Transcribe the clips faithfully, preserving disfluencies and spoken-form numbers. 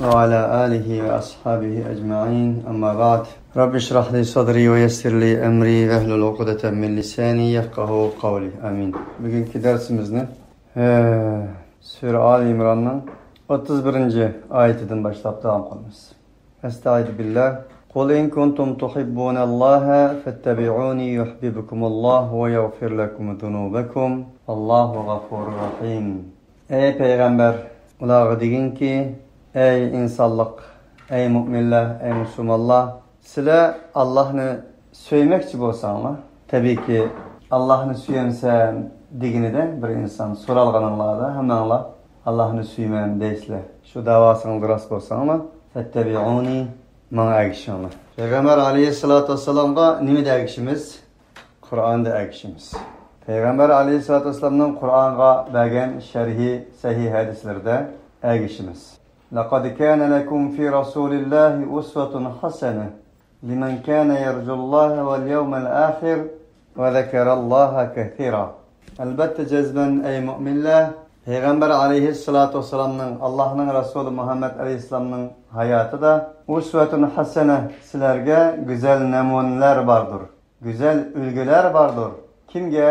وعلى آله وأصحابه أجمعين. أما بعد. رب اشرح لي صدري ويسر لي أمري واحلل عقدة من لساني يفقهوا قولي. آمين. بۈگۈنكى دەرسىمىزنى، ھە، سۈرە ئالى ئىمراننىڭ ئوتتۇز بىرىنچى ئايىتىدىن باشلاپ داۋام قىلىمىز. أستعيذ بالله. قل إن كنتم تحبون الله فاتبعوني يحببكم الله ويغفر لكم ذنوبكم والله غفور رحيم. ئەي پەيغەمبەر، ئۇلارغا دېگىنكى، ئەي ئىنسانلىق، ئەي مۇئمىنلەر، ئەي مۇسۇلمانلار، سىلەر ئاللاھنى سۆيمەكچى بولساڭلار، تەبىئىيكى، ئاللاھنى سۆيەمسەن دېگىنىدە بىر ئىنسان سورالغىنىڭلاردا ھەممەڭلار ئاللاھنى سۆيىمەن دەيسىلەر. شۇ داۋاسىڭلاردا راست بولساڭلار، فاتتەبىئۇنى، ماڭا ئەگىشىڭلار. پەيغەمبەر ئەلەيھىسسالاتۇ ۋەسسالامغا نېمىدە ئەگىشىمىز؟ قۇرئاندا ئەگىشىمىز. پەيغەمبەر ئەلەيھىسسالاتۇ ۋەسسالامنىڭ قۇرئانغا بەرگەن شەرھى، سەھىھ ھەدىسلىرىدە ئەگىشىمىز. لقد كان لكم في رسول الله أسوة حسنة لمن كان يرجو الله واليوم الآخر وذكر الله كثيرا. ئەلبەتتە، جەزمەن، ئەي مۇئمىنلەر، پەيغەمبەر ئەلەيھىسسالاتۇ ۋەسسالامنىڭ، ئاللاھنىڭ رەسۇلى مۇھەممەد ئەلەيھىسسالامنىڭ ھاياتىدا ئۇسۋەتۇن ھەسەنە، سىلەرگە گۈزەل نەمۇنىلەر باردۇر. گۈزەل ئۈلگىلەر باردۇر. كىمگە؟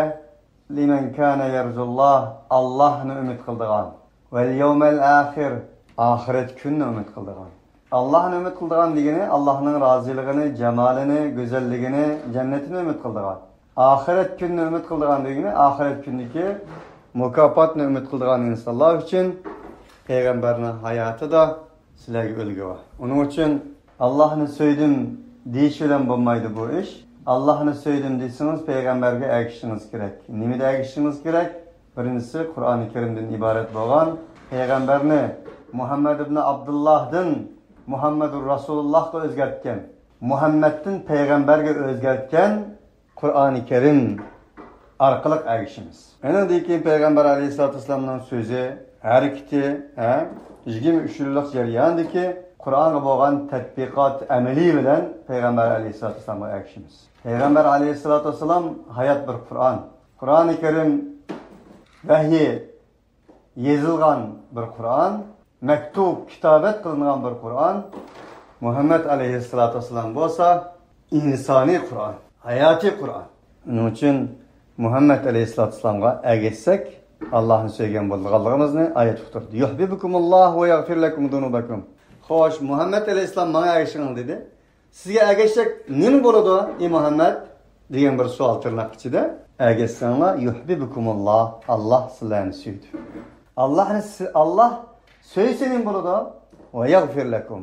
لمن كان يرجو الله، ئاللاھنى ئۈمىد قىلىدىغان. واليوم الآخر، ئاخىرەت كۈننى ئۈمىد قىلىدىغان. ئاللاھنى ئۈمىد قىلىدىغان دېگىنى ئاللاھنىڭ رازىلىقىنى، جامالىنى، گۈزەللىكىنى، جەننىتىنى ئۈمىد قىلىدىغان. ئاخىرەت كۈننى ئۈمىد قىلىدىغان دېگىنى ئاخىرەت كۈنىدىكى مۇكاپاتنى ئۈمىد قىلىدىغان ئىنسانلار ئۈچۈن پەيغەمبەرنىڭ ھاياتىدا سىلەرگە ئۈلگە بار. ئۇنىڭ ئۈچۈن ئاللاھنى سۆيدۈم دېيىش بىلەن بولمايدۇ بۇ ئىش. ئاللاھنى سۆيدۈم دېسىڭىز، پەيغەمبەرگە ئەگىشىشىڭىز كېرەك. نېمىدە ئەگىشىشىڭىز كېرەك؟ بىرىنچىسى، قۇرئانى كەرىمدىن ئىبارەت بولغان پەيغەمبەرنى مۇھەممەد ئىبنى ئابدۇللاھدىن مۇھەممەدۇر رەسۇلۇللاھقا ئۆزگەرتكەن، مۇھەممەدتىن پەيغەمبەرگە ئۆزگەرتكەن قۇرئانى كەرىم ئارقىلىق ئەگىشىمىز. ئۇنىڭدىن كېيىن پەيغەمبەر ئەلەيھىسسالاتۇ ۋەسسالامنىڭ سۆزى، ھەرىكىتى، ھە، يىگىرمە ئۈچ يىللىق جەرياندىكى قۇرئانغا بولغان تەتبىقات ئەمەلىي بىلەن پەيغەمبەر ئەلەيھىسسالاتۇ ۋەسسالامغا ئەگىشىمىز. پەيغەمبەر ئەلەيھىسسالاتۇ ۋەسسالام ھايات بىر قۇرئان. قۇرئانى كەرىم ۋەھىي يېزىلغان بىر قۇرئان، مەكتۇب، كىتابەت قىلىنغان بىر قۇرئان. مۇھەممەد ئەلەيھىسسالاتۇ ۋەسسالام بولسا ئىنسانىي قۇرئان، ھاياتىي قۇرئان. شۇنىڭ ئۈچۈن مۇھەممەد ئەلەيھىسسالاتۇ ۋەسسالامغا ئەگەشسەك، ئاللاھنى سۆيگەن بولىدىغانلىقىمىزنى ئايەت ئۇقتۇردى. يحببكم الله ويغفر لكم ذنوبكم. خوش، مۇھەممەد ئەلەيھىسسالام ماڭا ئەگىشىڭ دېدى. سىزگە ئەگەشسەك نېمە بولىدۇ، ئى مۇھەممەد؟ دېگەن بىر سوئال تىرناق ئىچىدە. ئەگەشسەڭلار، يحببكم الله، ئاللاھ سىلەرنى سۆيىدۇ. ئاللاھنى سى-، ئاللاھ سۆيسە نېمە بولىدۇ؟ ويغفر لكم،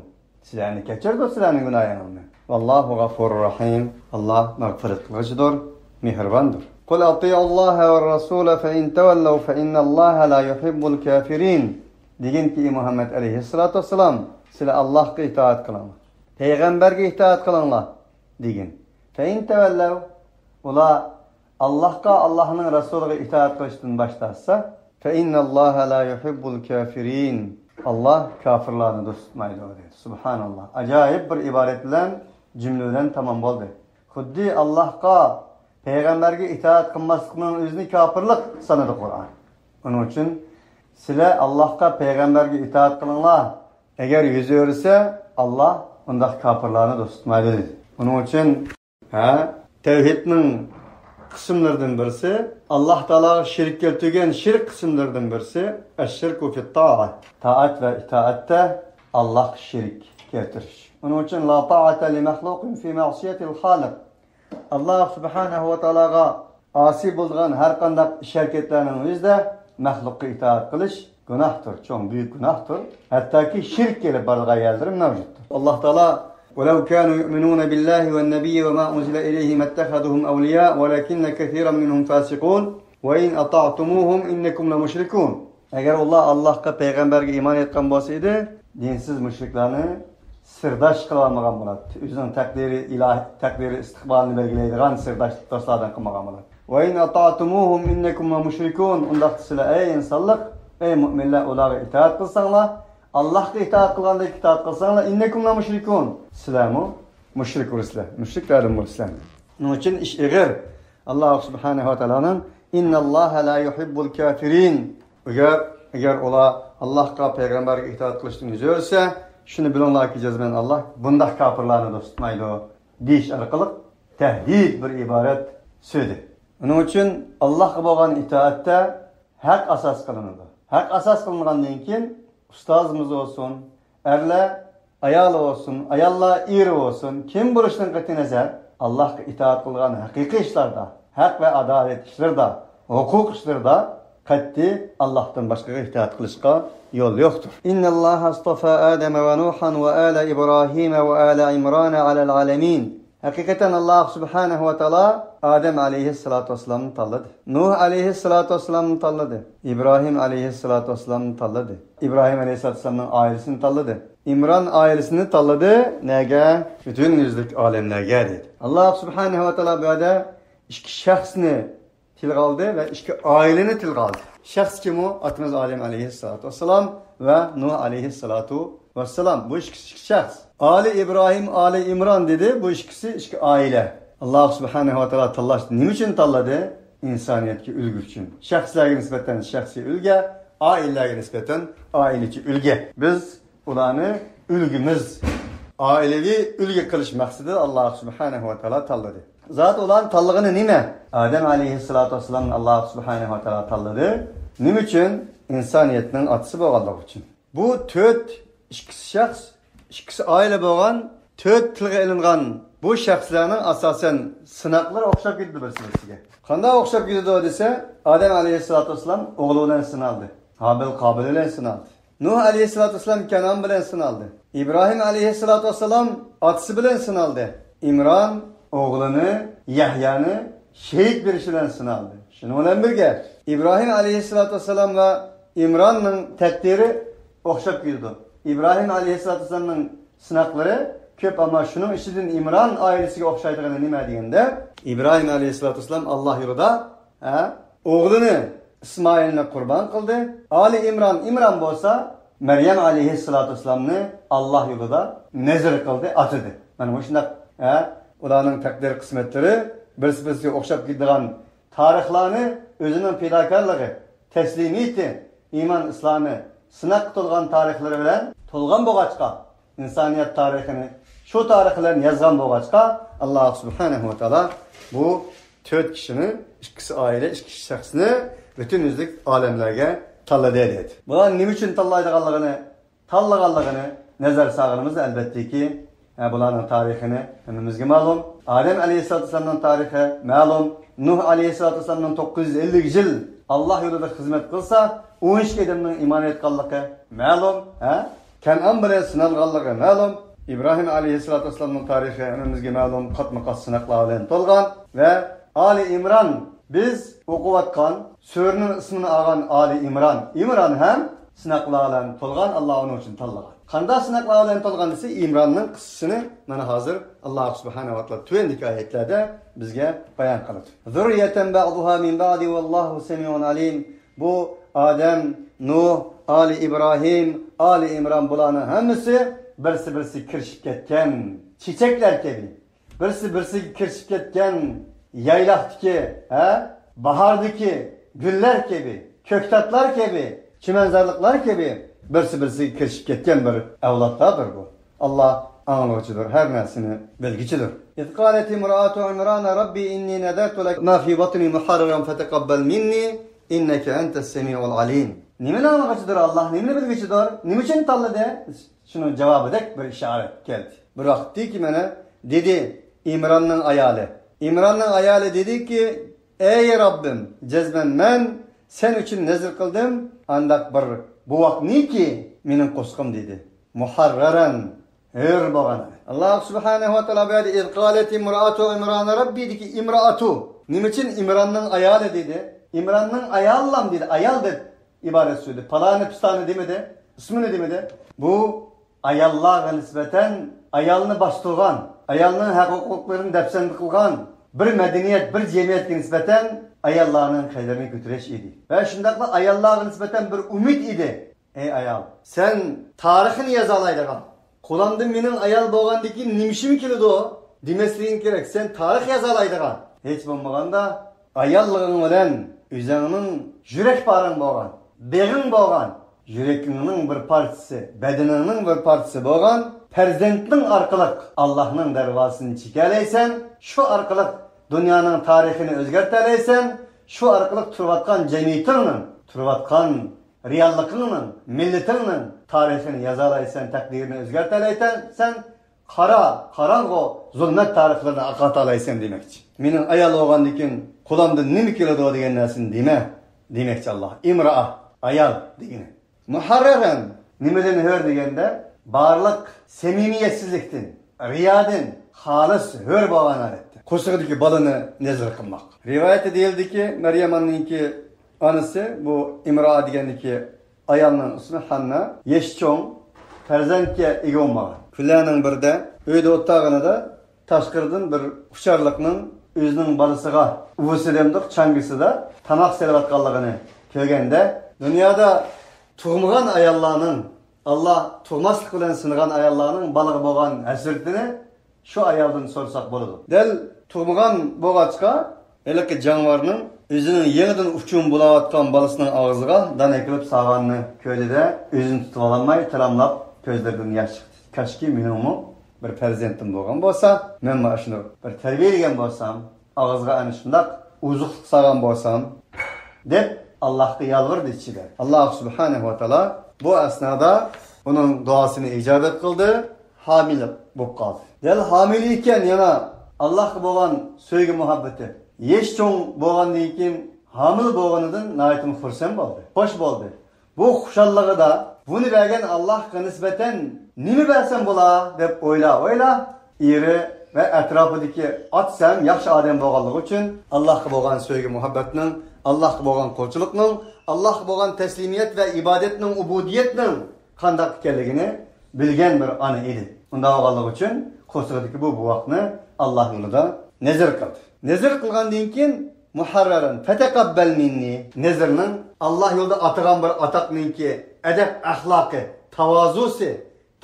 سىلەرنى كەچۈرىدۇ، سىلەرنىڭ گۇناھىڭلارنى. والله غفور رحيم، ئاللاھ مەغپىرەت قىلغۇچىدۇر، مېھرىباندۇر. قل أطيعوا الله والرسول فإن تولوا فإن الله لا يحب الكافرين. دېگىنكى، ئى مۇھەممەد ئەلەيھىسسالاتۇ ۋەسسالام، سىلەر ئاللاھقا ئىتائەت قىلىڭلار، پەيغەمبەرگە ئىتائەت قىلىڭلار، دېگىن. فإن تولوا، ئۇلار ئاللاھقا، ئاللاھنىڭ رەسۇلىغا ئىتائەت قىلىشتىن باش تارتسا، فإن الله لا يحب الكافرين، ئاللاھ كاپىرلارنى دوست تۇتمايدۇ، دېدى. سۇبھاناللاھ. ئاجايىپ بىر ئىبارەت بىلەن، جۈملە بىلەن تامام بولدى. خۇددى ئاللاھقا، پەيغەمبەرگە ئىتائەت قىلماسلىقنىڭ ئۆزىنى كاپىرلىق سانىدى قۇرئان. ئۇنىڭ ئۈچۈن، سىلەر ئاللاھقا، پەيغەمبەرگە ئىتائەت قىلىڭلار. ئەگەر يۈز ئۆرۈسە، ئاللاھ ئۇنداق كاپىرلارنى دوست تۇتمايدۇ، دېدى. ئۇنىڭ ئۈچۈن، ھە، تەۋھىدنىڭ قىسىملىرىدىن بىرسى، ئاللاھ تائالاغا شېرىك كەلتۈرگەن شىرك قىسىملىرىدىن بىرسى، الشرك في الطاعة، تائەت ۋە ئىتائەتتە ئاللاھقا شېرىك كەلتۈرۈش. ئۇنىڭ ئۈچۈن، لا طاعة لمخلوق في معصية الخالق. ئاللاھ سۇبھانەھۇ ۋە تائالاغا ئاسىي بولىدىغان ھەر قانداق ئىش-ھەرىكەتلەرنىڭ ئۆزىدە مەخلۇققا ئىتائەت قىلىش گۇناھتۇر، چوڭ، بۈيۈك گۇناھتۇر. ھەتتاكى شىرك كېلىپ بارىدىغان يەرلىرى مەۋجۇتتۇر. ئاللاھ تائالا، ولو كانوا يؤمنون بالله والنبي وما أنزل إليه ما اتخذوهم أولياء ولكن كثيرا منهم فاسقون وإن أطعتموهم إنكم لمشركون. ئەگەر ئۇلار ئاللاھقا، پەيغەمبەرگە ئىمان ئېيتقان بولسا ئىدى، دىنسىز مۇشرىكلارنى سىرداش قىلىۋالمىغان بولاتتى. ئۆزىنىڭ تەقدىرى ئىلاھىي، تەقدىرى ئىستىقبالىنى بەلگىلەيدىغان سىرداش دوستلاردىن قىلمىغان بولاتتى. وإن أطعتموهم إنكم لمشركون. ئۇنداقتا سىلەر، ئەي ئىنسانلىق، ئەي مۇئمىنلەر، ئۇلارغا ئىتائەت قىلساڭلار، ئاللاھقا ئىتائەت قىلغاندەك ئىتائەت قىلساڭلار، إنكم لمشركون، سىلەرمۇ مۇشرىك بولىسىلەر، مۇشرىكلەردىن بولىسىلەر. شۇنىڭ ئۈچۈن ئىش ئېغىر. ئاللاھ سۇبھانەھۇ ۋە تائالانىڭ، إن الله لا يحب الكافرين. ئەگەر، ئەگەر ئۇلار ئاللاھقا، پەيغەمبەرگە ئىتائەت قىلىشتىن يۈز ئۆرۈسە، شۇنى بىلىڭلاركى، جەزمەن ئاللاھ بۇنداق كاپىرلارنى دوست تۇتمايدۇ، دېيىش ئارقىلىق تەھدىد بىر ئىبارەت سۆزى. ئۇنىڭ ئۈچۈن ئاللاھقا بولغان ئىتائەتتە ھەق ئاساس قىلىنىدۇ. ھەق ئاساس قىلىنغاندىن كېيىن ئۇستازىمىز بولسۇن، ئەرلەر ئايالى بولسۇن، ئاياللار ئېرى بولسۇن، كىم بولۇشىدىن قەتئىينەزەر، ئاللاھقا ئىتائەت قىلغان ھەقىقىي ئىشلاردا، ھەق ۋە ئادالەت ئىشلىرىدا، ھوقۇق ئىشلىرىدا قەتئىي ئاللاھتىن باشقىغا ئىتائەت قىلىشقا يول يوقتۇر. إن الله اصطفى آدم ونوحا وآل إبراهيم وآل عمران على العالمين. ھەقىقەتەن ئاللاھ سۇبھانەھۇ ۋە تائالا ئادەم ئەلەيھىسسالاتۇ ۋەسسالامنى تاللىدى. نۇھ ئەلەيھىسسالاتۇ ۋەسسالامنى تاللىدى. ئىبراھىم ئەلەيھىسسالاتۇ ۋەسسالامنى تاللىدى. ئىبراھىم ئەلەيھىسسالاتۇ ۋەسسالامنىڭ ئائىلىسىنى تاللىدى. ئىمران ئائىلىسىنى تاللىدى. نەگە؟ پۈتۈن يۈزلۈك ئالەملەرگە دېدى. ئاللاھ سۇبھانەھۇ ۋە تائالا بۇ يەردە ئىككى شەخسنى تىلغا ئالدى ۋە ئىككى ئائىلىنى تىلغا ئالدى. شەخس كىم ئۇ؟ ئاتىمىز ئادەم ئەلەيھىسسالاتۇ ۋەسسالام ۋە نۇھ ئەلەيھىسسالاتۇ ۋەسسالام. بۇ ئىككىسى ئىككى شەخس. ئالى ئىبراھىم، ئالى ئىمران دېدى. بۇ ئىككىسى ئىككى ئائىلە. ئاللاھ سۇبھانەھۇ ۋە تائالا تاللاشنى نېمە ئۈچۈن تاللىدى؟ ئىنسانىيەتكە ئۈلگە ئۈچۈن. شەخسلەرگە نىسبەتەن شەخسىي ئۈلگە، ئائىلىلەرگە نىسبەتەن ئائىلىچە ئۈلگە. بىز ئۇلارنى ئۈلگىمىز، ئائىلىۋى ئۈلگە قىلىش مەقسىتىدە ئاللاھ سۇبھانەھۇ ۋە تائالا تاللىدى. زاتى ئۇلارنى تاللىغىنى نېمە؟ ئادەم ئەلەيھىسسالاتۇ ۋەسسالامنى ئاللاھ سۇبھانەھۇ ۋە تائالا تاللىدى. نېمە ئۈچۈن؟ ئىنسانىيەتنىڭ ئاتىسى بولغانلىقى ئۈچۈن. بۇ تۆت، ئىككىسى شەخس، ئىككىسى ئائىلە بولغان، تۆت تىلغا ئېلىنغان بۇ شەخسلەرنىڭ ئاساسەن سىناقلىرى ئوخشاپ كېتىدۇ بىرسى بىرسىگە. قانداق ئوخشاپ كېتىدۇ دېسە، ئادەم ئەلەيھىسسالاتۇ ۋەسسالام ئوغلى بىلەن سىنالدى. ھابىل قابىل بىلەن سىنالدى. نۇھ ئەلەيھىسسالاتۇ ۋەسسالام كەنئان بىلەن سىنالدى. ئىبراھىم ئەلەيھىسسالاتۇ ۋەسسالام ئاتىسى بىلەن سىنالدى. ئىمران ئوغلىنى يەھيانى شېھىت بېرىشى بىلەن سىنالدى. شۇنىڭ بىلەن بىرگە، ئىبراھىم ئەلەيھىسسالاتۇ ۋەسسالام ۋە ئىمراننىڭ تەقدىرى ئوخشاپ كېتىدۇ. ئىبراھىم ئەلەيھىسسالاتۇ ۋەسسالامنىڭ سىناقلىرى كۆپ، ئەمما شۇنىڭ ئىچىدىن ئىمران ئائىلىسىگە ئوخشايدىغىنى نېمە دېگەندە، ئىبراھىم ئەلەيھىسسالاتۇ ۋەسسالام ئاللاھ يولىدا، ھە، ئوغلىنى ئىسمائىلنى قۇربان قىلدى. ئالى ئىمران، ئىمران بولسا مەريەم ئەلەيھىسسالاتۇ ۋەسسالامنى ئاللاھ يولىدا نەزر قىلدى، ئاتىدى. مانا مۇشۇنداق، ھە، ئۇلارنىڭ تەقدىر قىسمەتلىرى بىرسى-بىرسىگە ئوخشاپ كېتىدىغان تارىخلارنى ئۆزىنىڭ پىداكارلىقى، تەسلىمىيىتى، ئىمان ئىسلامى، سىناققا تولغان تارىخلىرى بىلەن تولغان بولغاچقا، ئىنسانىيەت تارىخىنى شۇ تارىخ بىلەن يازغان بولغاچقا، ئاللاھ سۇبھانەھۇ ۋە تائالا بۇ تۆت كىشىنى، ئىككىسى ئائىلە، ئىككى شەخسنى پۈتۈن يۈزلۈك ئالەملەرگە تاللىدى دەيدۇ. بۇلار نېمە ئۈچۈن تاللايدىغانلىقىنى، تاللىغانلىقىنى نەزەر سالغىنىمىزدا، ئەلۋەتتىكى، ھە، بۇلارنىڭ تارىخىنى ھەممىمىزگە مەلۇم. ئادەم ئەلەيھىسسالاتۇ ۋەسسالامنىڭ تارىخى مەلۇم. نۇھ ئەلەيھىسسالاتۇ ۋەسسالامنىڭ توققۇز يۈز ئەللىك يىل ئاللاھ يولىدا خىزمەت قىلسا، ئون ئىككى ئادەمنىڭ ئىمان ئېيتقانلىقى مەلۇم. ھە؟ كەنئان بىلەن سىنالغانلىقى مەلۇم. ئىبراھىم ئەلەيھىسسالاتۇ ۋەسسالامنىڭ تارىخى ھەممىمىزگە مەلۇم، قاتمۇ قات سىناقلار بىلەن تولغان. ۋە ئالى ئىمران، بىز ئوقۇۋاتقان سۈرىنىڭ ئىسمىنى ئالغان ئالى ئىمران. ئىمران ھەم سىناقلار بىلەن تولغان، ئاللاھ ئۇنىڭ ئۈچۈن تاللىغان. قانداق سىناقلار بىلەن تولغان دېسە، ئىمراننىڭ قىسسىسىنى مانا ھازىر ئاللاھ سۇبھانەھۇ ۋە تائالا تۆۋەندىكى ئايەتلەردە بىزگە بايان قىلىدۇ. ذرية بعضها من بعض والله سميع عليم. بۇ ئادەم، نۇھ، ئالى ئىبراھىم، ئالى ئىمران، بۇلارنىڭ ھەممىسى بىرسى بىرسىگە كىرىشىپ كەتكەن چېچەكلەر كەبى، بىرسى بىرسىگە كىرىشىپ كەتكەن يايلاقتىكى، ھە، باھاردىكى گۈللەر كەبى، كۆكتاتلار كەبى، چىمەنزارلىقلار كەبى بىرسى بىرسىگە كىرىشىپ كەتكەن بىر ئەۋلادلاردۇر بۇ. ئاللاھ ئاڭلىغۇچىدۇر، ھەر نەرسىنى بىلگۈچىدۇر. إذ قالت امرأة عمران رب إني نذرت لك ما في بطني محررا فتقبل مني إنك أنت السميع العليم. نېمىنى ئاڭلىغۇچىدۇر ئاللاھ، نېمىنى بىلگۈچىدۇر؟ نېمە ئۈچۈن تاللىدى؟ شۇنىڭ جاۋابىدەك بىر ئىشارەت كەلدى. بىر ۋاقىتتىكى مانا دېدى ئىمراننىڭ ئايالى. ئىمراننىڭ ئايالى دېدىكى، ئەي رەببىم، جەزمەن مەن سەن ئۈچۈن نەزر قىلدىم، ئانداق بىر بوۋاقنىكى مېنىڭ قورسىقىم دېدى. مۇھەررەرەن، ھۆر بولغان. ئاللاھ سۇبھانەھۇ ۋە تائالا بۇ يەردە إذ قالت امرأة عمران رب دېدىكى ئىمرائەتۇ. نېمە ئۈچۈن ئىمراننىڭ ئايالى دېدى؟ ئىمراننىڭ ئايالىلام دېدى، ئايال دەپ ئىبارەت سۆزلىدى. پالانى پىستانى دېمىدى، ئىسمىنى دېمىدى. بۇ ئاياللارغا نىسبەتەن ئايالنى باستۇرغان، ئايالنىڭ ھەق-ھوقۇقلىرىنى دەپسەندە قىلغان بىر مەدەنىيەت، بىر جەمئىيەتكە نىسبەتەن ئاياللارنىڭ قەدرىنى كۆتۈرۈش ئىدى. ۋە شۇنداقلا ئاياللارغا نىسبەتەن بىر ئۈمىد ئىدى. ئەي ئايال، سەن تارىخنى يازالايدىغان، قولۇمدىن مېنىڭ ئايال بولغاندىن كېيىن نېمە ئىشىم كېلىدۇ دېمەسلىكىڭ كېرەك. سەن تارىخ يازالايدىغان، ھېچ بولمىغاندا ئاياللىقىڭ بىلەن ئۆزۈڭنىڭ يۈرەك پارىڭ بولغان، بېغىڭ بولغان، يۈرىكىڭنىڭ بىر پارچىسى، بەدىنىڭنىڭ بىر پارچىسى بولغان پەرزەنتىڭ ئارقىلىق ئاللاھنىڭ دەرۋازىسىنى چېكەلەيسەن. شۇ ئارقىلىق دۇنيانىڭ تارىخىنى ئۆزگەرتەلەيسەن. شۇ ئارقىلىق تۇرۇۋاتقان جەمئىيىتىڭنىڭ، تۇرۇۋاتقان رېئاللىقىڭنىڭ، مىللىتىڭنىڭ تارىخىنى يازالايسەن، تەقدىرىنى ئۆزگەرتەلەيسەن. قارا، قاراڭغۇ، زۇلمەت تارىخلىرىنى ئاقارتالايسەن دېمەكچى. مېنىڭ ئايال بولغاندىن كېيىن قولۇمدىن نېمە كېلىدۇ دېگەن نەرسىنى دېمە دېمەكچى ئاللاھ. ئىمرائە، ئايال دېگىنى. مۇھەررەرەن، نېمىدىن ھۆر دېگەندە، بارلىق سەمىمىيەتسىزلىكتىن، رىيادىن خالىس ھۆر بولغان ھالەتتە. قورسىقىدىكى بالىنى نەزىر قىلماق. رىۋايەتتە دېيىلدىكى، مەريەم ئانىنىڭكى ئانىسى، بۇ ئىمرائە دېگەندىكى ئايالنىڭ ئىسمى ھاننا، يېشى چوڭ، پەرزەنتكە ئىگە بولمىغان. كۈنلەرنىڭ بىرىدە ئۆيدە ئولتۇرغىنىدا تاشقىرىدىن بىر ئۇچارلىقنىڭ ئۆزىنىڭ بالىسىغا ئۇۋىسى دەمدۇق چاڭگىسىدا تاماق سېلىۋاتقانلىقىنى كۆرگەندە، دۇنيادا تۇغمىغان ئاياللارنىڭ، ئاللا تۇغماسلىق بىلەن سىنىغان ئاياللارنىڭ بالىغا بولغان ھەسرىتىنى شۇ ئايالدىن سورىساق بولىدۇ. دەل تۇغمىغان بولغاچقا، ھېلىقى جانىۋارنىڭ ئۆزىنىڭ يېڭىدىن ئۇچۇم بولاۋاتقان بالىسىنىڭ ئاغزىغا دان ئەكىلىپ سالغاننى كۆردى-دە، ئۆزىنى تۇتۇۋالالماي تىراملاپ كۆزلىرىدىن ياش چىقتى. كاشكى مېنىڭمۇ بىر پەرزەنتىم بولغان بولسا، مەنمۇ ئاشۇنداق بىر تەربىيەلىگەن بولسام، ئاغزىغا ئەنە شۇنداق ئوزۇقلۇق سالغان بولسام، دەپ ئاللاھقا يالۋۇردى ئىچىدە. ئاللاھ سۇبھانەھۇ ۋە تائالا بۇ ئەسنادا ئۇنىڭ دۇئاسىنى ئىجابەت قىلدى، ھامىلە بولۇپ قالدى. دەل ھامىلە ئىكەن، يەنە ئاللاھقا بولغان سۆيگۈ مۇھەببىتى، يېشى چوڭ بولغاندىن كېيىن ھامىلە بولغىنىدىن ناھايىتىمۇ خۇرسەن بولدى، خوش بولدى. بۇ خۇشاللىقىدا بۇنى بەرگەن ئاللاھقا نىسبەتەن نېمە بەرسەم بولا دەپ ئويلا-ئويلا، ئېرى ۋە ئەتراپىدىكى ئاتىسى ھەم ياخشى ئادەم بولغانلىقى ئۈچۈن ئاللاھقا بولغان سۆيگۈ مۇھەببەتنىڭ، ئاللاھقا بولغان قۇلچىلىقنىڭ، ئاللاھقا بولغان تەسلىمىيەت ۋە ئىبادەتنىڭ، ئۇبۇدىيەتنىڭ قانداق ئىكەنلىكىنى بىلگەن بىر ئانا ئىدى. ئۇنداق بولغانلىقى ئۈچۈن قورسىقىدىكى بۇ بوۋاقنى ئاللاھ يولىدا نەزىر قىلدى. نەزىر قىلغاندىن كېيىن مۇھەررەرەن، فەتەقەببەل مىننى، نەزىرنىڭ ئاللاھ يولىدا ئاتىغان بىر ئاتاقنىڭكى ئەدەپ ئەخلاقى، تاۋازۇسى،